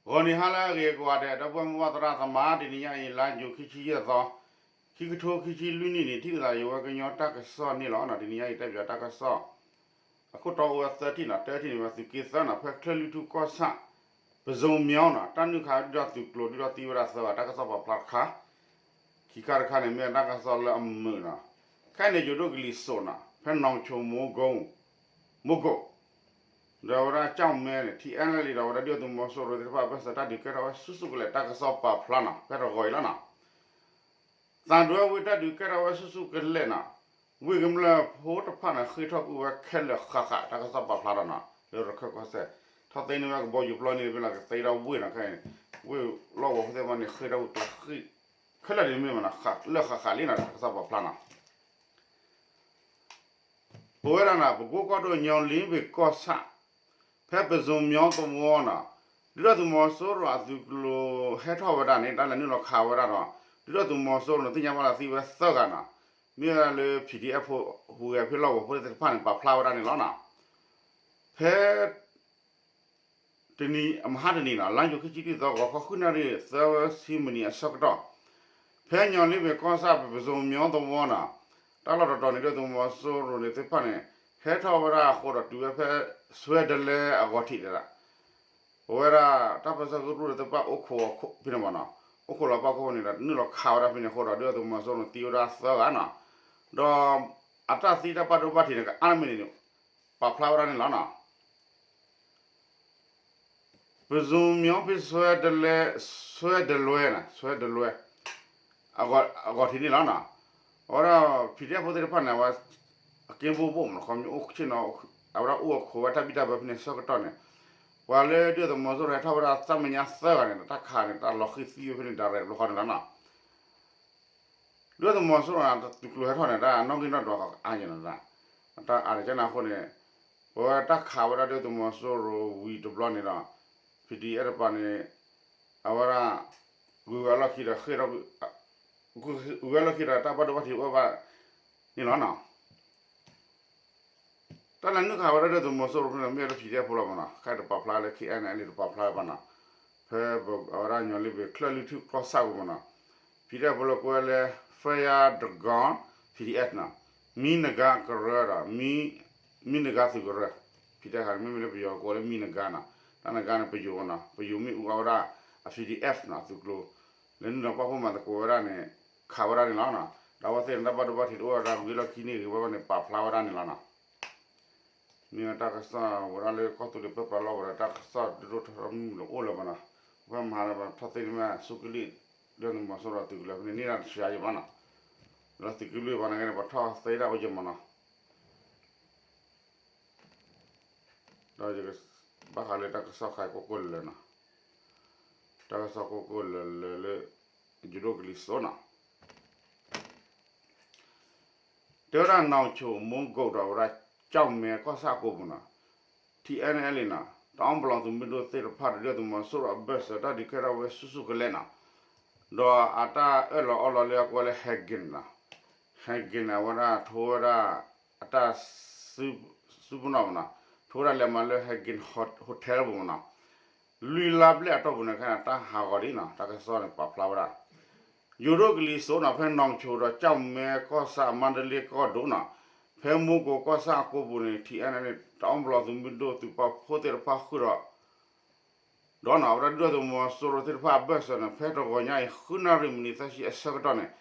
ဂီၤနံၤဟါလၢအဂ့ၤကိးဂၤဒဲး ဒီပုၢ်ဝဲၢ်မိၢ်ပၢ်သရၣ်သမါ တနံၤညါအံၤ လါယူၤခံဆံယဲၢ်သီ ခံကထိခံဆံလွံၢ်နံၣ်န့ၣ် ထံၣ်လိာ်သးယဝဲကညီတၢ်ကစီၣ်န့ၣ်လီၤ. တနံၤညါအံၤ တဲပၠးတၢ်ကစီၣ် အခိၣ်တီအိၣ်ဝဲသၢထံၣ်နီၤ, တထံၣ်န့ၣ်ဝဲသုးက့သၢနီၤ, ဖဲချၢၣ်လွံၢ်ထူၣ်ကီၢ်ဆၣ် ပစိၤမၠီနီၤ, တၢ်နုာ်ခးဒုၣ်ဒါသုးကျိၤ ဒုၣ်ဒါသံဝဲဒၣ်သၢဂၤ တၢ်ကစီၣ်ပာ်ဖျါတခါ, ခံခါတခါန့ၣ် မ့ၢ်တၢ်ကစီၣ်လၢအမုာ်နီၤ, ခဲအံၤန့ၣ် ယိၤဒိၣ်ကလံၤစိးနီၤ, ဖဲနီၣ်ဆိမိကိ မိကိ ဒီးအဝဲဒၣ်ကၠီၣ်မဲန့ၣ် ထံအဲၣ်လဲၣ်လံဒီး အဝဲဒၣ်ဒုၣ်ဒါသုးမီၤစိရိၤသ့ၣ်တဖၣ် ဘၢၣ်စၢၤတၢ်ဒုးကဲထီၣ်ဝဲဆူၣ်ဆူၣ်ကလဲာ် တၢ်ကစီၣ်ပာ်ဖျါနီၤ, ဖဲတဂီၤအံၤလီၤနီၤ. သံတွဲဝ့ၢ်တၢ်ဒုးကဲထီၣ်ဝဲဆူၣ်ဆူၣ်ကလဲာ်နီၤ, ဝ့ၢ်ကမျၢၢ်ဖိတဖၣ်န့ၣ် ဃ့ၢ်ထီၣ်ကွံာ်ဝဲခဲလၢာ်ဃၣ်ဃၣ် တၢ်ကစီၣ်ပာ်ဖျါထီၣ်နီၤ, လၢရခၢၣ်ကီၢ်စဲၣ် ထီၣ်သ့န့ၢ်ဝဲကဘီယူၤပျီန့ၣ် မ့ၢ်လီၤကသ့ထီၣ်ဝ့ၢ်နီၤ, ခဲအံၤ ဝ့ၢ်လီၢ်ဝီၤဖိသ့ၣ်တဖၣ်န့ၣ် ဃ့ၢ်ထီၣ်ကွံာ်ကျါဃ့ၢ် ခဲလၢာ်န့ၣ်မ့ၢ်မနီၤ, လၢဃၣ်ဃၣ်လံနီၤ တၢ်ကစီၣ်ပာ်ဖျါနီၤ. ပဝဲဒၣ်န့ၣ် ပကိကီၢ်ဒိၣ် ညီလ့ဘ့ၣ်ကီၢ်ဆၣ် ဖဲပစိၤမၠီသဝီနီၤ, ဒုၣ်ဒါသုးမီၤစိရိၤအသုးကျိၤဟဲထီၣ်ဝဲဒၣ်န့ၣ် တၢ်လဲၤနုာ်လီၤခးဝဲဒၣ်ဒီး ဒုၣ်ဒါသုးမီၤစိရိၤန့ၣ် သ့ၣ်ညါဘၣ်လၢသံဝဲသၢဂၤနီၤ, မ့ၢ်ဝဲဒၣ်လၢ PDF ဖိ ဟူးဂဲၤဖ့လီၢ်ဝီၤဖိသ့ၣ်တဖၣ်န့ၣ် ပာ်ဖျါဝဲဒၣ်န့ၣ်လီၤနီၤ. ဖဲ တနံၤ မဟါတနံၤနီၤ, လါယူၤခံဆံလွံၢ်သီ ဂီၤခီဃုနၣ်ရံၣ် သၢဆံမံးနံးအဆၢကတီၢ်, ဖဲညီလ့ဘ့ၣ်ကီၢ်ဆၣ် ပစိၤမၠီသဝီနီၤ, တၢ်လီၢ်တတီၤန့ၣ် ဒုၣ်ဒါသုးမီၤစိရိၤန့ၣ်သ့ၣ်တဖၣ်န့ၣ် ဟဲထီၣ်ဝဲဒၣ်အဃိဒီး တုၤဝဲဖဲ စွဲတလဲအဂီၢ်ထံးဒၣ် ပဝဲဒၣ်တၢ်ပၢဆှၢကရူၢ်သ့ၣ်တဖၣ်အိၣ်ခိးဖဲန့ၣ်မနီၤ, အိၣ်ခိးလီၤပၣ်ခိၣ်ဖဲန့ၣ်ဒီး နုာ်လီၤခးဝဲဒၣ်ဖဲန့ၣ်အဃိဒီး ဒုၣ်ဒါသုးမီၤစိရိၤန့ၣ်သံဝဲဒၣ်သၢဂၤနီၤ, ဒီးအတၢ်သံတၢ်ဘၣ်ဒိဘၣ်ထံးန့ၣ် ကအါတမံၤန့ၣ် ပာ်ဖျါဝဲဒၣ်န့ၣ်လီၤနီၤ. ပစိၤမၠီဖဲစွဲတလဲ, စွဲတလဲနီၤ, စွဲတလဲ အဂီၢ်ထံးန့ၣ်လီၤနီၤ. အဝဲဒၣ် PDF ဖိသ့ၣ်တဖၣ်န့ၣ် အဝဲ အက့ဘိဘိမနီၤ, ခီပညီအိၣ်ဆ့ၣ်နီၤ, အဝဲဒၣ်အိၣ်အခိးဝဲတၢ်ဘံၣ်တၢ်ဘၢဖဲန့ၣ်ဆၢကတီၢ်န့ၣ်, ပှၤလၢဒုၣ်ဒါသုးမီၤစိရိၤဟဲထီၣ်ဝဲဒၣ်သၢမံးညါသၢဂၤန့ၣ် တၢ်ခးန့ၣ် တၢ်လီၤဃံၤသံဝဲဖဲန့ၣ် direct တဘျီဃီန့ၣ်လီၤနီၤ. ဒုၣ်ဒါသုးမီၤစိရိၤန့ၣ် သုးကျိၤဟဲထီၣ်န့ၣ် တၢ်နီၣ်ဂံၢ်နီၣ်ဒွးအါညါန့ၣ်, တၢ်အါန့ၣ်ကန့ၣ်အဃိန့ၣ်, ပဝဲတၢ်ခးဝဲဒၣ်ဒုၣ်ဒါသုးမီၤစိရိၤဝံၤတဘျီန့ၣ်ဒီး PDF တပၤန့ၣ် အဝဲဒၣ် ဂုၤဂၤလီၢ်ခံဒီးဃ့ၢ်ထီၣ်, ဂုၤဂၤလီၢ်ခံဒီးတၢ်ဘၣ်ဒိဘၣ်ထံးအိၣ်ဘၣ်န့ၣ်လီၤနီၤ. တၢ်လဲၤနုာ်ခးဝဲဒၣ်ဒုၣ်ဒါသုးမီၤစိရိၤဖဲန့ၣ် မ့ၢ်ဝဲဒၣ် PDF ဖိလီၤမနီၤ, ခဲအံၤတပာ်ဖျါလၢ KNLA တပာ်ဖျါဘၣ်နီၤ. ဖဲအဝဲဒၣ်ညီလ့ဘ့ၣ် ချၢၣ်လွံၢ်ထူၣ်ကီၢ်ဆၣ်ပူၤမနီၤ, PDF ဖိလၢကိးဝဲလၢ Fire Dragon PDF နီၤ, မံနဂါကရၢဒီး မံနဂါသုးကရၢ, PDF တခါန့ၣ် မ့မ့ၢ်လၢပယီၤကိးဝဲလၢမံနဂါနီၤ, တၢ်နဂါန့ၣ် ပယိၤနီၤ, ပယိၤမ့ၢ်အူအီၣ်ဝဲဒၣ်အ PDF နီၤ, သုးကျိၤ လဲၤနုာ်လီၤပာ်ဖှိၣ်မၤသကိးဝဲဒၣ်န့ၣ် ခးဝဲဒၣ်န့ၣ်လီၤနီၤ. ဒီးအဝဲသ့ၣ်န့ၣ် တၢ်ဘၣ်ဒိဘၣ်ထံးတအိၣ်ဝဲဒၣ် ဂ့ၤလီၢ်ခံန့ၣ်ဂ့ၤဝဲဘၣ်န့ၣ် ပာ်ဖျါဝဲဒၣ်န့ၣ်လီၤနီၤ. မ့ၢ်ဝဲတၢ်ကစီၣ်ဝဲဒၣ်လၢကီၢ်သူလ့ၤပၢပြးလီၢ်ဝဲဒီး တၢ်ကစီၣ်ဒိၣ်ဒိၣ်ထီထီၣ်မုၢ်လီၤအိၣ်လၢၤဘၣ်နီၤ, ဖဲမဟါလၢပှၤထီၣ်သ့န့ၢ်မး ဆူကလံၢ် ဒုၣ်ဒါသုးမီၤစိရိၤသုးကလၢၤဖဲန့ၣ် န့ၢ်တၢ်တဆှးယံၤမးနီၤ, ဒီးသုးကလံၢ်ဘၣ်န့ၣ်က့န့ၣ် ပှၤထီၣ်သ့ဒၣ်ဝဲယံၤမးနီၤ. ဒီးယကဘၣ်ဃးလၢတၢ်ကစီၣ်ခါကိၢ်ကိၢ်လၢၤလၢၤနီၤ, တၢ်ကစီၣ်ကိၢ်ကိၢ်လၢၤလၢၤလၢ ယိၤဒိၣ်ကလံၤစိးနီၤ, တဲဝဲဒၣ်နီၣ်ဆိမိကိးဒီးဝဲဒၣ်ကၠီၣ်မဲကီၢ်ဆၣ်အကိပူၤနီၤ, TNLA နီၤ, တအီၣ်ပလီၢ်သုးမုၢ်ဒိၣ်သ့ၣ်တဖၣ်ဒီး ဒုၣ်ဒါသုးမီၤစိရိၤအဘၢၣ်စၢၤတၢ်ဒုးကဲထီၣ်ဝဲဆူၣ်ဆူၣ်ကလဲာ်နီၤ, ဒီးအတၢ်အၢၣ်လီၤအီလီၤလၢအကိးဝဲလၢ Hagen နီၤ, Hagen န့ၣ် အဝဲဒၣ်ထိဝဲဒၣ် အတၢ် စုပူၤနီၣ်မနီၤ, ထိဝဲဒၣ်လဲၤမၤလၢ Hagen Hotel ပူၤမနီၤ, လွံၢ်လါဘျဲၣ်အတီၢ်ပူၤန့ၣ် ခဲအံၤတၢ်ဟးဂီၤဒံးနီၤ, တၢ်ကစီၣ်န့ၣ်ပာ်ဖျါဝဲဒၣ် ယိၤဒိၣ်ကလံၤစိးနီၤ, ဖဲနီၣ်ဆိဒီးကၠီၣ်မဲကီၢ်ဆၣ် မါတလ့ကီၢ်ဒိၣ်နီၤ, ဖဲမိကိးကီၢ်ဆၣ်အကိပူၤန့ၣ် TNLA န့ၣ် တအီၣ်ပလီၢ်သုးမုၢ်ဒိၣ်သုးပာ်ဖှိၣ်သ့ၣ်တဖၣ်ဃုာ်ဒီး ဒီးနီၤ အဝဲဒၣ်ဒုၣ်ဒါသုးမီၤစိရိၤသ့ၣ်တဖၣ်အဘၢၣ်စၢၤန့ၣ် ဖဲတဂီၤညါအံၤ ဃုနၣ်ရံၣ်မံးနံးသၢဆံအဆၢကတီၢ်န့ၣ်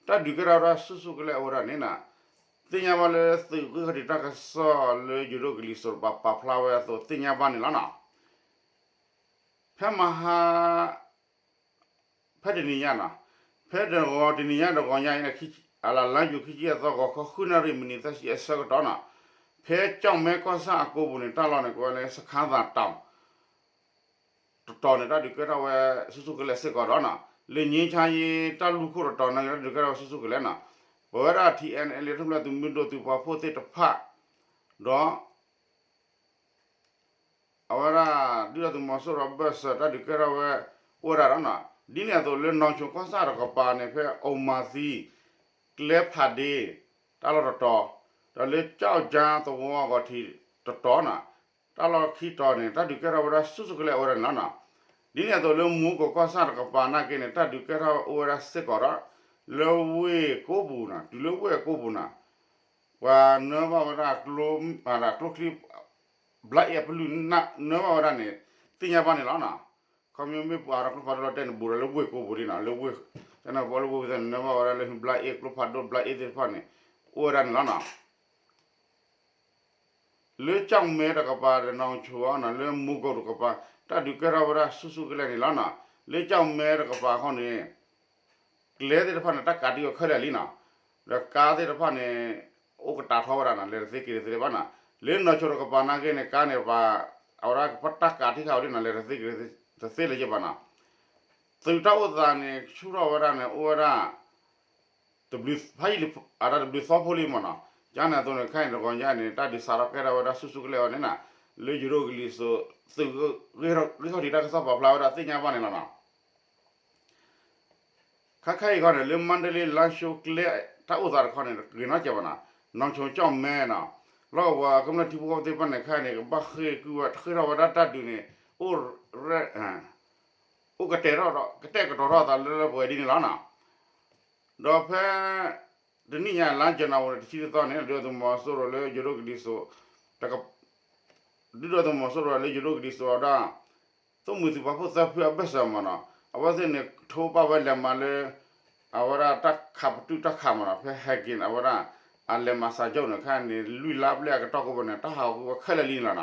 တၢ်ဒုးကဲထီၣ်ဝဲဒၣ်ဆူၣ်ဆူၣ်ကလဲာ်အဝဲဒၣ်န့ၣ်နီၤ, သ့ၣ်ညါဘၣ်လၢသုးက့ၣ်ခီၣ်ထံးတၢ်ကစီၣ်လၢယိၤဒိၣ်ကလံၤစိးတပၤပာ်ဖျါဝဲအသိးသ့ၣ်ညါဘၣ်န့ၣ်လီၤနီၤ. ဖဲမဟါ ဖဲတနံၤညါနီၤ, ဖဲတဂီၤတနံၤညါတဂီၤညါအံၤ လါယူၤခံဆံယဲၢ်သီ ဂီၤခီဃုနၣ်ရံၣ်မံးနံးသၢဆံအဆၢကတီၢ်နီၤ, ဖဲကၠီၣ်မဲကီၢ်ဆၣ်အကိပူၤန့ၣ် တၢ်လီၢ်န့ၣ် ကိးဝဲလၢ စခန်းသာတောင် တတီၤန့ၣ် တၢ်ဒုးကဲထီၣ်ဝဲဆူၣ်ဆူၣ်ကလဲာ်စ့ၢ်ကီးဒီးနီၤ, လၢငြိမ်းချမ်းရေး တၢ်လူၢ်ခိၣ်တတီၤန့ၣ် တၢ်ဒုးကဲထီၣ်ဝဲဆူၣ်ဆူၣ်ကလဲာ်နီၤ, ပဝဲဒၣ် TNLA ထူၣ်ဖျဲးသုးမုၢ်ဒိၣ်သုးပာ်ဖှိၣ်သ့ၣ်တဖၣ် ဒီး အဝဲဒၣ် ဒုၣ်ဒါသုးမီၤစိရိၤဘၢၣ်စၢၤတၢ်ဒုးကဲထီၣ်ဝဲ အိၣ်ဝဲဒၣ်ဒီးနီၤ, ဒ်န့ၣ်အသိးလၢနီၣ်ဆိကီၢ်ဆၣ်တကပၤန့ၣ် ဖဲအိၣ်မၤသံ ကျဲဖးဒ့ တၢ်လီၢ်တတီၤ, ဒီးလၢကၠီၣ်ကၠါသဝီအဂီၢ်ထံးတတီၤနီၤ, တၢ်လီၢ်ခံတီၤန့ၣ် တၢ်ဒုးကဲထီၣ်ဝဲဒၣ်ဆူၣ်ဆူၣ်ကလဲာ်အိၣ်ဝဲဒၣ်န့ၣ်လီၤနီၤ. ဒ်န့ၣ်အသိးလၢမူကီၢ်ကီၢ်ဆၣ်တကပၤနာ်က့န့ၣ် တၢ်ဒုးကဲထီၣ်အိၣ်ဝဲဒၣ်စ့ၢ်ကီးဒီး လၢဝ့ၢ်ကိးပူၤနီၤ, တုၤလၢဝ့ၢ်ကိးပူၤနီၤ, ပှၤနၢဘၣ်ဝဲဒၣ်ကျိ, ကျိချံ ဘျါအ့ၣ်အပလုၢ် နၢဘၣ်ဝဲဒၣ်န့ၣ် သ့ၣ်ညါဘၣ်န့ၣ်လီၤနီၤ. ခီဖျိမ့ၢ်ပှၤဒီးကျိဖးဒိၣ်လီၤတဲာ်န့ၣ် ဘူးဒီးလၢဝ့ၢ်ကိးပူၤဒ်နီၤ, လၢဝ့ၢ်, တၢ်န့ၣ်ပှၤလၢဝ့ၢ်ဝံသးန့ၣ် နၢဘၣ်ဝဲဒၣ်လၢဘျါအ့ၣ်ကျိဖးဒိၣ် ဘျါအ့ၣ်သ့ၣ်တဖၣ်န့ၣ် အိၣ်ဝဲဒၣ်န့ၣ်လီၤနီၤ. လၢကၠီၣ်မဲတကပၤဒီး နီၣ်ဆိနီၤ, လၢမူကီၢ်တကပၤ တၢ်ဒုးကဲထီၣ်ဝဲဒၣ်ဆူၣ်ဆူၣ်ကလဲာ်န့ၣ်လီၤနီၤ. လၢကၠီၣ်မဲတကပၤအဃိန့ၣ် ကျဲသ့ၣ်တဖၣ်န့ၣ် တၢ်ကးတံာ်ဝဲခဲလၢာ်လံနီၤ, ဒီးကါသ့ၣ်တဖၣ်န့ၣ် အိၣ်ကတးထီဝဲဒၣ်နီၤ, လဲၤတသ့က့ၤတသ့ဘၣ်နီၤ. လၢနီၣ်ဆိတကပၤနာ်က့န့ၣ် ကါန့ၣ်ပှၤ အဝဲဒၣ်ပတၢ်ကးတံာ်ဃာ်ဝဲဒၣ်နီၤ, လဲၤတသ့က့ၤတသ့လၢၤဘၣ်နီၤ. သုးတၢ်အိၣ်သးန့ၣ် ဆူၣ်ထီၣ်ဝဲဒၣ်န့ၣ် အိၣ်ဝဲဒၣ် တဘျုးဖးယံာ်လံ, အတၢ်တဘျုးသီဖိလံမ့ၢ်နီၤ. ကန့ၣ်အသိးန့ၣ် ခဲအံၤတဂီၤညါန့ၣ် တၢ်ဒုးစးထီၣ်ကဲထီၣ်ဝဲဒၣ်ဆူၣ်ဆူၣ်ကလဲာ်ဝဲန့ၣ်နီၤ, လၢယိၤဒိၣ်ကလံၤစိး သုး ဂ့ၢ်ထီၣ်ထီၣ်တံာ်တၢ်ကစီၣ်ပာ်ဖျါဝဲဒၣ်သ့ၣ်ညါဘၣ်န့ၣ်လီၤနီၤ. ခါခဲအံၤခီန့ၣ် လၢမါဒလ့လါရှိၤကျဲ တၢ်အိၣ်သးတခီန့ၣ် ဂ့ၤနီတစဲးဘၣ်နီၤ, နီၣ်ဆိကၠီၣ်မဲနီၤ, လီၢ်ကဝီၤကမျၢၢ်ထံဖိကီၢ်ဖိသ့ၣ်တဖၣ်န့ၣ် ခဲအံၤန့ၣ် ကဘၣ်ဃ့ၢ်ကွံာ်ဝဲ ဃ့ၢ်ထီၣ်ဝဲဒၣ်တၢ်ဒုးန့ၣ် အိၣ် အိၣ်ကတဲာ်ထီၣ်ဒီး ကတဲာ်ကတီၤထီၣ်အသးလၢလၢပှဲၤပှဲၤဒ်န့ၣ်လီၤနီၤ. ဒီးဖဲ တနံၣ်ညါလါယနူၤအါရံၤတဆံတသီန့ၣ် ဒုၣ်ဒါသုးမီၤစိရိၤလၢယိၤဒိၣ်ကလံၤစိး ဒုၣ်ဒါသုးမီၤစိရိၤလၢယိၤဒိၣ်ကလံၤစိးအဒၣ် သိၣ်မှံၤသုးပာ်ဖှိၣ်သၢဖုအဘၢၣ်စၢၤမ့ၢ်နီၤ, အဝဲသ့ၣ်န့ၣ် ထိးဘၣ်ဝဲလဲၤမၤလၢ အဝဲဒၣ်တၢ်ခးပတုာ်တၢ်ခးမ့ၢ်နီၤ, ဖဲဟဲက့ၤန့ၣ် အဝဲဒၣ် အလဲၤမၤစၢၤကၠိန့ၣ် ခဲအံၤန့ၣ် လွံၢ်လါဘျဲၣ်အကတီၢ်ကိးပူၤန့ၣ် တၢ်ဟးဂီၤကွံာ်ဝဲခဲလၢာ်လံန့ၣ်လီၤနီၤ.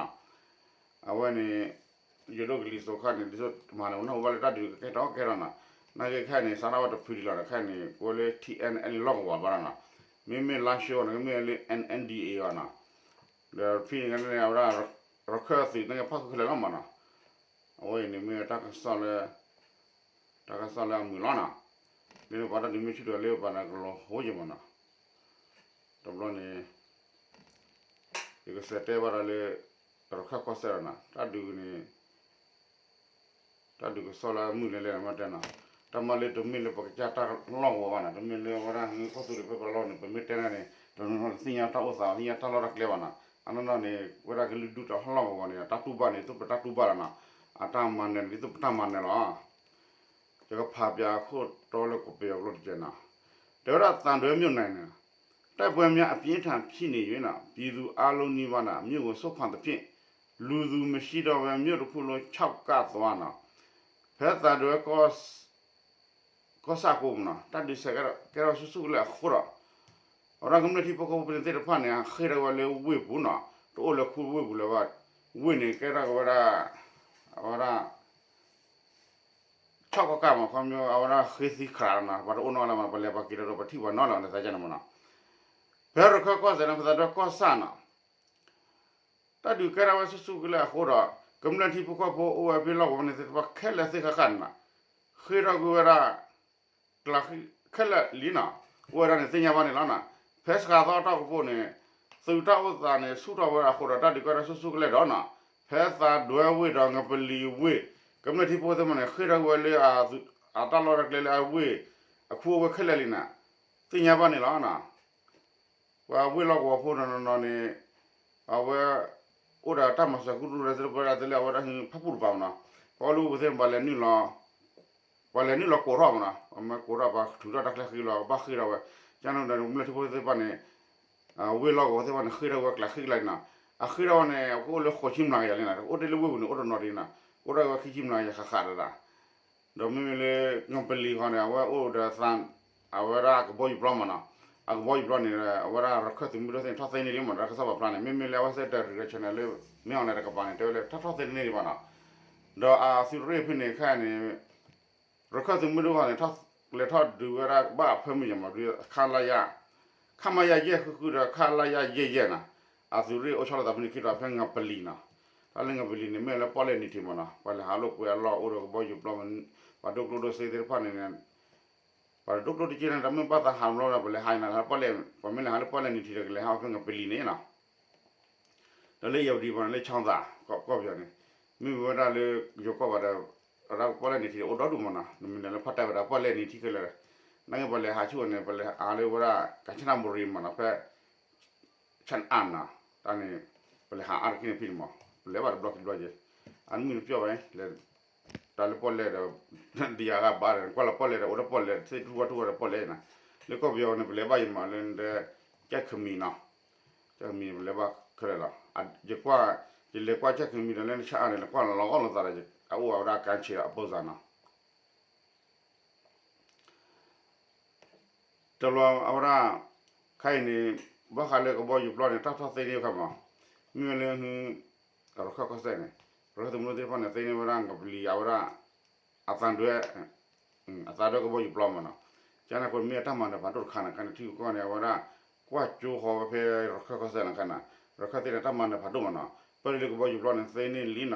အဝဲန့ၣ် ယိၤဒိၣ်ကလံၤစိးခါန့ၣ် ဒ်သိးမၤန့ၣ် ပနၢ်ဟူဘၣ်လၢတၢ်ဒုးကဲထီၣ်ကဲထီၣ်နီၤ, နာ်က့ခဲအံၤန့ၣ် စးထီၣ်ဝဲတဖုဒံးလီၤဒီး ခဲအံၤန့ၣ် ကိးဝဲလၢ ထံၣ်အဲၣ်အဲၣ်လီၢ်ကဝီၤဘၣ်နီၤ, မ့မ့ၢ်လါရှိၤန့ၣ် မ့ၢ်လၢ အ့ၣ်အ့ၣ်ဒီအ့ၣ်အီၤနီၤ, ဒီးဖဲန့ၣ်ကန့ၣ် အဝဲဒၣ် ရခၢၣ်သုးသ့ၣ်ဖၣ်ဃုာ်ခဲလၢာ်လီၤမ့ၢ်နီၤ. အဝဲအံၤန့ၣ်မ့ၢ်တၢ်ကစီၣ်လၢ တၢ်ကစီၣ်လၢအမုာ်လီၤနီၤ, မ့ၢ်ပှၤတၢ်ဒုးမ့ၢ်ဆူၣ်ထီၣ်လၢပှၤန့ၣ်ကလီၤဟိယဲၢ်မ့ၢ်နီၤ, တဘျီန့ၣ် ယကစံးတဲဘၣ်ဒီးလၢ ရခၢၣ်ကီၢ်စဲၣ်လီၤနီၤ, တၢ်ဒုးန့ၣ် တၢ်ဒုးကစီၣ်လၢအမုာ်လဲၤလဲၤန့ၣ်မ့ၢ်တဲနီၤ, တၢ်မၤလၢတမ့ၢ်လၢပကစၢ်တၢ်လီၢ်ကဝီၤဘၣ်နီၤ, တမ့ၢ်လၢဝဲဒၣ်ဟံးကီၢ်သူလ့ၤဖဲပလီၢ်န့ၣ် ပမ့ၢ်တဲန့ၣ်န့ၣ် တနီၤနီၤတသ့ၣ်ညါတၢ်အိၣ်သး သ့ၣ်ညါတၢ်လီၢ်တၢ်ကျဲဘၣ်နီၤ, အနီၢ်နီၢ်န့ၣ် ဝဲဒၣ်ကလုာ်ဒူၣ်တၢ်လီၢ်ကဝီၤန့ၣ် တၢ်တူၢ်ဘၣ်န့ၣ် ဒ်သိးပတၢ်တူၢ်ဘၣ်လီၤနီၤ, အတၢ်မၤနၢၤန့ၣ် ဒ်သိးပတၢ်မၤနၢၤလီၤ. ယကဖးပၠးအခိၣ်တီလၢကပယီၤကျိာ်တကဲးနီၤ, တဲဝဲဒၣ်သံတွဲမြို့နယ်န့ၣ် တိုက်ပွဲများအပြင်းထန်ဖြစ်နေ၍နီၤ, ပြည်သူအားလုံးနီးပါးနီၤ မြို့ကိုစွန့်ခွာသဖြင့် လူသူမရှိတော့ဘဲ မြို့တစ်ခုလုံးခြောက်ကပ်သွားနီၤ, ဖဲသံတွဲကီၢ် ကီၢ်ဆၣ်ကိးပူၤနီၤ တၢ်ဒုးဆဲးကဲထီၣ်ဆူၣ်ဆူၣ်ကလဲာ်အဃိဒီး အဝဲဒၣ်ကမျၢၢ်ထံဖိကီၢ်ဖိသ့ၣ်တဖၣ်န့ၣ် ဃ့ၢ်ထီၣ်ဝဲလၢဝ့ၢ်ပူၤနီၤ, တအိၣ်လၢခူဝ့ၢ်ပူၤလၢၤဘၣ်, ဝ့ၢ်န့ၣ်ကဲထီၣ်ကဝဲဒၣ် အဝဲဒၣ် ဆီၣ်ကီၢ်ကၢ်မး ခီဖျိအဝဲဒၣ်ဃ့သံခရးလီၤနီၤ, ပှၤတအိၣ်နီတဂၤလၢၤမး ပလဲၤပှၤက့ၤဒီးပထံၣ်ပှၤနီတဂၤလၢၤ နသးကန့ၣ်မးနီၤ, ဖဲရခၢၣ်ကီၢ်စဲၣ်န့ၣ် ပသးဒွဲကီၢ်ဆၣ်နီၤ တၢ်ဒုးကဲထီၣ်ဝဲဆူၣ်ဆူၣ်ကလဲာ်အဃိဒီး ကမျၢၢ်ထံဖိကီၢ်ဖိအိၣ်ဝဲဖဲလီၢ်ကဝီၤန့ၣ်သ့ၣ်တဖၣ်ခဲလၢာ်သ့ၣ်ဃၣ်ဃၣ်န့ၣ်နီၤ, ဃ့ၢ်ထီၣ်ကွံာ်ဝဲဒၣ် ကျးဃံခဲလၢာ်လံနီၤ, အိၣ်ဝဲဒၣ်န့ၣ်သ့ၣ်ညါဘၣ်န့ၣ်လီၤနီၤ, ဖဲစှၤသီအတီၢ်ကပိၢ်န့ၣ် သုးတၢ်အိၣ်သးန့ၣ် ဆူၣ်ထီၣ်ဝဲဒၣ်အဃိဒီး တၢ်ဒုးကဲထီၣ်ဆူၣ်ဆူၣ်ကလဲာ်ဒီးနီၤ, ဖဲသးဒွဲဝ့ၢ်ဒီးငပလံၤဝ့ၢ် ကမျၢၢ်ထံဖိသ့ၣ်တဖၣ်န့ၣ် ဃ့ၢ်ထီၣ်ကွံာ်ဝဲလၢ အတၢ်လီၢ်တၢ်ကျဲလၢအဝ့ၢ် အခူအဝ့ၢ်ခဲလၢာ်လံနီၤ, သ့ၣ်ညါဘၣ်န့ၣ်လီၤနီၤ. ပှၤဝ့ၢ်လီၢ်ကဝီၤဖိနီၤနီၤန့ၣ် အဝဲ အိၣ်ဒီးတၢ်မၤစၢၤကူတူၢ်ရၢသ့ၣ်တဖၣ်ဒၣ်သ့လၢအဝဲဒၣ်ဟံးဖၣ်ပူၣ်တပၤမနီၤ, ပှၤအိၣ်လၢဝ့ၢ်ပူၤသ့ၣ်န့ၣ် ပှၤလဲၤနုာ်လီၤ ပှၤလဲၤနုာ်လီၤကိးထီၣ်မနီၤ, ပှၤမ့ၢ်ကိးထီၣ်ပှၤထုးထီၣ်တၢ်ချၢဃံလီၤ ကဘၣ်ဃ့ၢ်ထီၣ်ဝဲ, ကန့ၣ်ဒီးကမျၢၢ်ထံဖိသ့ၣ်တဖၣ်န့ၣ် ဝ့ၢ်လီၢ်ကဝီၤသ့ၣ်တဖၣ်န့ၣ် ဃ့ၢ်ထီၣ်ဝဲကျးဃံကျးနီၤ, အဃ့ၢ်ထီၣ်ဝဲန့ၣ် ကအိၣ်လၢဃိးဆံမျးကယၤလံနီၤ, အိၣ်တ့ၢ်လၢဝ့ၢ်ပူၤန့ၣ် အိၣ်တနီၤဒံးနီၤ, အိၣ်တ့ၢ်ဝဲခံဆံမျးကယၤဃၣ်ဃၣ်ဒီး ဒီးမ့မ့ၢ်လၢ ငပလံၤဃီန့ၣ် အဝဲအိၣ်ဒီးသး အဝဲဒၣ်ကဘီယူၤပျီမနီၤ, အကဘီယူၤပျီန့ၣ် အဝဲဒၣ်ရခၢၣ်သုးမုၢ်ဒိၣ်သ့ၣ်န့ၣ် ထီၣ်သ့န့ၢ်လံမနီၤ, တၢ်ကစီၣ်ပာ်ဖျါန့ၣ် မ့မ့ၢ်လၢအဝဲသ့ၣ်တၢ်ရံၣ်ရၢၣ် channel လၢ မင်းအောင်လှိုင် တကပၤန့ၣ် တဲဝဲလၢ ထီၣ်သ့န့ၢ်လံမနီၤ, ဒီးအသုးရ့ၣ်ဖဲန့ၣ်ခဲအံၤန့ၣ် ရခၢၣ်သုးမုၢ်ဒိၣ်ဃီန့ၣ် လဲၤထီၣ်ဒုးဝဲဒၣ်ဘၣ်အဖၢမုၢ်ယၤမနီၤ, ခလရ ခမရ ယဲၢ်ဃုဃုဒီး ခလရ ယဲၢ်ယဲၢ်နီၤ, အသုးရ့ၣ်အိၣ်ဆီလီၤသးဖဲန့ၣ်ခံဒီး ဖဲငပလံၤနီၤ, တၢ်လၢငပလံၤန့ၣ် မ့ၢ်လၢပီၣ်လဲၣ်နံၤထံးမနီၤ, ပှၤလဲၤဟးလိာ်ကွဲအလီၢ်အိၣ်ဒီးကဘီယူၤပျီ ပှၤဒိၣ်ကျိၣ်ဒိၣ်စ့သ့ၣ်တဖၣ်န့ၣ် ပှၤဒိၣ်ကျိၣ်တက့ၢ်န့ၣ် တမ့ၢ်ဘၣ်သးဟးဘျီဒီး ပှၤလဲၤဟးန့ၣ် ပှၤမ့ၢ်လဲၤဟးလၢပီၣ်လဲၣ်နံၤထံးဒီး ကလဲၤဟးဖဲငပလံၤန့ၣ်နီၤ, ဒီးလၢယဝဒံၤမနီၤ လၢချီသး ကီၢ်ပယီၤန့ၣ် မ့ၢ်ဝဲဒၣ်လၢယိၤကီၢ်ဘၣ်ဒီး အဝဲဒၣ်ပီၣ်လဲၣ်နံၤထံးအိၣ်ဒီဒူၣ်မနီၤ, နမ့ၢ်လဲၤလၢဖီၣ်တဲဘၣ်ဒီး ပီၣ်လဲၣ်နံၤထံးခဲလၢာ်, နာ်က့ပှၤလဲၤဟးဆူၣ်န့ၣ် ပလဲၤဟးလၢဝဲဒၣ် ကၣ်ဆၣ်နၣ်ဘူရံမနီၤ, ဖဲ ဆၣ်အၣ်နီၤ, တၢ်န့ၣ် ပလဲၤဟးအါတက့ၢ်န့ၣ်ဖဲန့ၣ်မး, ပလဲၤဘၣ်တဘျီခံဘျီက့ၤ, အနမုၢ်တပျီၢ်ဘၣ်န့ၣ် လဲၤ တၢ်လၢပီၣ်လဲၣ်ဒီး ဒ်ယၤဂၤဘၣ်ဒီး ကွၢ်လီၤပီၣ်လဲၣ်ဒီး အိၣ်ဒီးပီၣ်လဲၣ် သ့ၣ်ထူၣ်ဝၣ်ထူၣ်ဝဲဒီးပီၣ်လဲၣ်နီၤ, လၢကီၢ်ပယီၤန့ၣ် ပလဲၤဘၣ်ယမးလၢ ကၠဲၣ်ခမံၤနီၤ, ကၠဲၣ်ခမံၤ ပလဲၤဘၣ်ခဲလၢာ်လီၤ, ယကွၢ် ယလဲၤကွၢ်ကၠဲၣ်ခမံၤဒီး လၢနဆၣ်အါန့ၣ် နကွၢ်လီၤဂီၢ်လိာ်သးဒီး အအိၣ်ဝဲဒၣ်ကၣ်ဆံးဒီးအပိၢ်စၢ်နီၤ တဘျီအဝဲဒၣ် ခဲအံၤန့ၣ် ဘၣ်ဃးလၢကဘီယူၤပျီန့ၣ် တၢ်ထီၣ်သ့န့ၢ်ခါမး, မ့ၢ်ဝဲလၢ ရခၢၣ်ကီၢ်စဲၣ်န့ၣ် ရခၢၣ်သုးမုၢ်ဒိၣ်သ့ၣ်တဖၣ်န့ၣ် သ့န့ၢ်ဝဲဒၣ် ကပျံၤအဝဲဒၣ် အသံဒွဲ အသံဒွဲကဘီယူၤပျီမးနီၤ, ကန့ၣ်အဃိ မ့ၢ်အတၢ်မၤနၢၤဖးဒိၣ်တခါန့ၣ် ခဲန့ၣ်ထံကီၢ်န့ၣ် အဝဲဒၣ် ကွၢ်ကၠိဃီဝဲဖဲရခၢၣ်ကီၢ်စဲၣ်န့ၣ်ခါန့ၣ်, ရခၢၣ်သ့ၣ်န့ၣ် တၢ်မၤနၢၤဖးဒိၣ်မးနီၤ, ပၢၢ်လၢကဘီယူၤပျီန့ၣ် သ့န့ၢ်လံနီၤ, ဒီး ခီ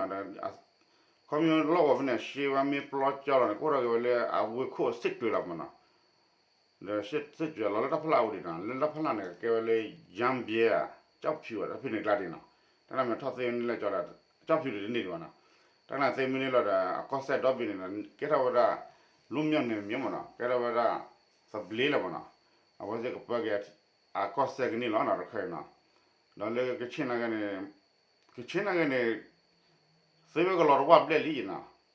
ဖျိလီၢ်ကဝီၤဖဲန့ၣ် ရှဲဝဲမ့ၢ်ပျီကၠီလီၤန့ၣ် ကအိၣ်ထီၣ်က့ၤဝဲလၢအဝ့ၢ်ခိၣ်စ့ၣ်တွဲၤလီၤမးနီၤ, ဒီးစ့ၣ်တွဲၤလီၤလၢတၢ်ဖီလာ်အဝဲဒၣ်နီၤ, လၢတၢ်ဖီလာ်န့ၣ် ကဲဝဲလၢ ယၣ်ဘျဲၣ် ကၠီၣ်ဖၠူၣ် တၢ်ဖဲန့ၣ်ကျါဒံးနီၤ, တၢ်လၢမ့ၢ်ထီၣ်သ့န့ၢ်လၢကၠီဒီး ကၠီၣ်ဖၠူၣ်ဒံးတန့ၢ်ဒံးဘၣ်နီၤ, တၢ်လၢသ့မ့ၢ်န့ၢ်လီၤဒီး အကီၢ်စဲၣ်ဒီဘ့ၣ်န့ၣ် ကဲထီၣ်ဝဲဒၣ် လူမျိုးနယ်မြေမးနီၤ, ကဲထီၣ်ဝဲဒၣ် သဘျ့လီၤမးနီၤ, အဝဲသ့ၣ်ကပၢက့ၤ အကီၢ်စဲၣ်ကန့ၢ်လီၤနီၤ ရခၢၣ်နီၤ, ဒီးလၢကခ့ၣ်နာ်က့န့ၣ် ကခ့ၣ်နာ်က့န့ၣ် သ့ဝဲကလီၤတဝၢ်ဘျဲၣ်လံယနီၤ,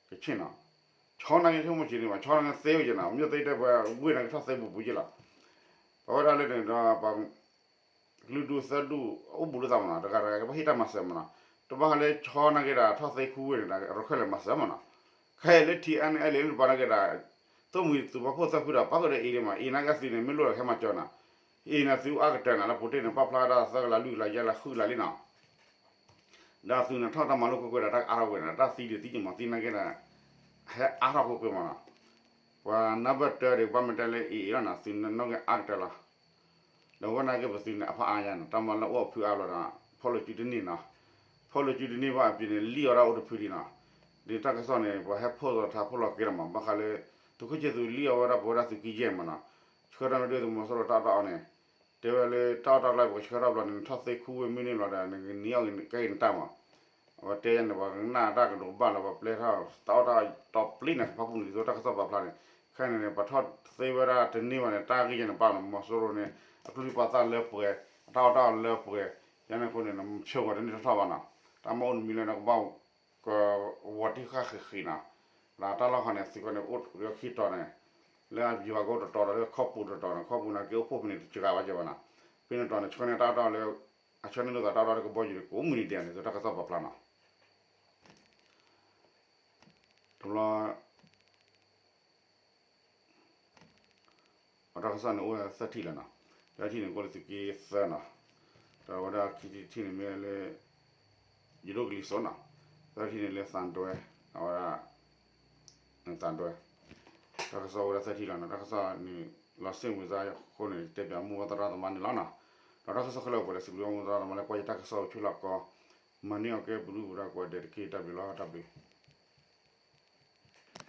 ကခ့ၣ်နီၤ, ဆီနာ်က့ဆိကမိၣ်က့ၤန့ၣ်ဘၣ်, ဆီနာ်က့သ့ဝဲယနီၤ, မ့ၢ်သ့တဲပှၤဝ့ၢ်နာ်က့ထီၣ်သ့ဘူးဘူးယလီၤ, ပဝဲဒၣ်လၢန့ၣ်ဒီး ပှၤကလုာ်ဒူၣ်သၢဒူၣ် အိၣ်ဘူးလိာ်သးမးနီၤ, တဂၤတဂၤကဘၣ်ဟ့ၣ်တၢ်မၤစၢၤမးနီၤ, တဘၣ်ဃးလၢဆီနာ်က့ဒီး ထီၣ်သ့ခူဝ့ၢ်န့ၣ်ဒီး ရခၢၣ်လဲၤမၤစၢၤမးနီၤ, ခဲအံၤလၢ ထံၣ်အဲၣ်န့ၣ် အဲၣ်လၢပှၤနာ်က့ဒီး သိၣ်မှံၤသုးပာ်ဖှိၣ်သၢဖုဒီး ပာ်ဃုာ်ဒီးအံၤလံမး, အံၤနာ်က့သုးန့ၣ် မ့ၢ်လိၣ်ဒီးဟဲမၤစၢၤနီၤ, အံၤန့ၣ်သုအါကတၢၢ်နီၤ, လၢပူၤတ့ၢ်န့ၣ် ပာ်ဖျါဒၣ်သၢကလးလွံၢ်ကလးယဲၢ်လါဃုကလးလံနီၤ ဒီးသုးန့ၣ်ထီၣ်တၢ်မၤလိာ်ကွ့ၢ်ကွ့ၢ်ဒီး တၢ်ကအါထီၣ်ကွ့ၢ်နီၤ, တၢ်သံဒံးသံကမၤသံနာ်က့ဒီး ဟဲအါထီၣ်ကွ့ၢ်ကွ့ၢ်မးနီၤ, ပှၤနၢ်ဘၢၣ်တၢ်ဒီး ကဘၣ်မ့ၢ်တဲလၢအံၤအံၤလီၤနီၤ, သုးန့ၣ်နီၣ်ဂံၢ်အါကတၢၢ်လီၤ, ဒီးဝဲနာ်က့ပသုးန့ၣ် အဖးအါယါနီၤ, တၢ်မၤလၢအိၣ်အဖုအါဘျီဒီး ဖီၣ်လိာ်စုတန့ၢ်နီၤ, ဖီၣ်လိာ်စုတန့ၢ်ဘၣ်အပူၤန့ၣ် လံၣ်အီၤဒၣ်အိၣ်တဖုဒံးနီၤ, ဒ်တၢ်ကစီၣ်န့ၣ် ပှၤဟဲ post ထါ post လီၤက့ၤဒီးမး, ဘၣ်ဃးလၢ သုးခိၣ်ဆံသူးလံၣ်အီၤဝဲဒၣ်ပဝဲဒၣ်သုးက့ယဲၢ်မးနီၤ, ဆှၢထီၣ်မ့ၢ်ဒုးသုးမီၤစိရိၤတၢ်အီၣ်တၢ်အီန့ၣ် တဲဝဲလၢတၢ်အီၣ်တၢ်အီလၢပှၤဆှၢထီၣ်ဘျီန့ၣ် နထီၣ်သ့ခူဝ့ၢ်မ့ၢ်န့ၢ်ဘျီဒီး နကနံၤအီၣ်ကဲက့ၤနတၢ်မး, အဝဲတဲယဲန့ၣ် ပှၤကနၣ်တၢ်ကဒိးဘၣ်လီၤ, ပှၤပျဲထီၣ်တၢ်အီၣ်တၢ်အီတီပျံၤန့ၣ် ကဖီခိၣ်န့ၣ် ဒ်သိးတၢ်ကစီၣ်ပာ်ဖျါန့ၣ်, ခဲအံၤန့ၣ် ပှၤထီၣ်သ့ဝဲဒၣ်တန့ၢ်ဘၣ်န့ၣ် တၢ်ဂ့ၢ်ယဲန့ၣ်ပာ်နီၤ, မီၤစိရိၤန့ၣ် အကလုၢ်ပာ်သးလၢပှဲၤ, အတၢ်အီၣ်တၢ်အီလၢပှဲၤ, ယဲန့ၣ်အဃိန့ၣ် နဆိကမိၣ်တန့ၢ်ထီၣ်ထီၣ်ဘၣ်နီၤ, တၢ်မ့ၢ်အိၣ်တမံၤလၢနကဘၣ် ကဝီၤတံၢ်ဃာ်ဃံးဃံးနီၤ, ဒီးတၢ်လီၢ်ခီန့ၣ် သုးကီၢ်န့ၣ် အိၣ်ဒီးခံတီၤန့ၣ်, လၢအယွၤကအိၣ်တတီၤဒီး လၢခီပူၤတတီၤန့ၣ်, ခီပူၤန့ၣ် က့ၤအိၣ်ဖှိၣ်ဖဲန့ၣ် တစှၤဘၣ်ကဲဘၣ်နီၤ, ဖဲန့ၣ်တီၤန့ၣ် ဆှၢန့ၢ်တၢ်အီၣ်တၢ်အီလၢ အဆၢန့ၢ်လိာ်သးတၢ်အီၣ်တၢ်အီလၢကဘီယူၤန့ၣ် ကိးမုၢ်နံၤဒဲးန့ၣ် ဒ်တၢ်ကစီၣ်ပာ်ဖျါနီၤ, တဘျီ အတၢ်ကစီၣ်န့ၣ် အိၣ်ဝဲသၢထံၣ်လီၤနီၤ, တၢထံၣ်န့ၣ် ကအိၣ်လၢသုးက့သၢနီၤ, ဒီးအဝဲဒၣ်ခံထံၣ်န့ၣ်မ့ၢ်လၢ ယဒိၣ်ကလံၤစိးနီၤ, သၢထံၣ်န့ၣ်လၢသံဒွဲ, အဝဲဒၣ် သံဒွဲ, တၢ်ကစီၣ်အိၣ်ဝဲဒၣ်သၢထံၣ်လီၤနီၤ, တၢ်ကစီၣ်န့ၣ် လီၤစ့ၣ်ဝံၤစါအဃိန့ၣ် တဲပၠးမိၢ်ပှၢ်သရၣ်သမါန့ၣ်လီၤနီၤ, ဒီးတၢ်ကစီၣ်ခဲလၢာ်ပှဲၤလၢစံးဘျုးမိၢ်ပှၢ်သရၣ်သမါလၢ ကွၢ်ယတၢ်ကစီၣ်အိၣ်ဆူၣ်လီၤကီး, မၤန့ၢ်အီၤကဲပဒုၣ်ပဒါကိးဂၤဒဲးတက့ၢ်, တၢ်ဘျုးလီၤ, တၢ်ဘျုး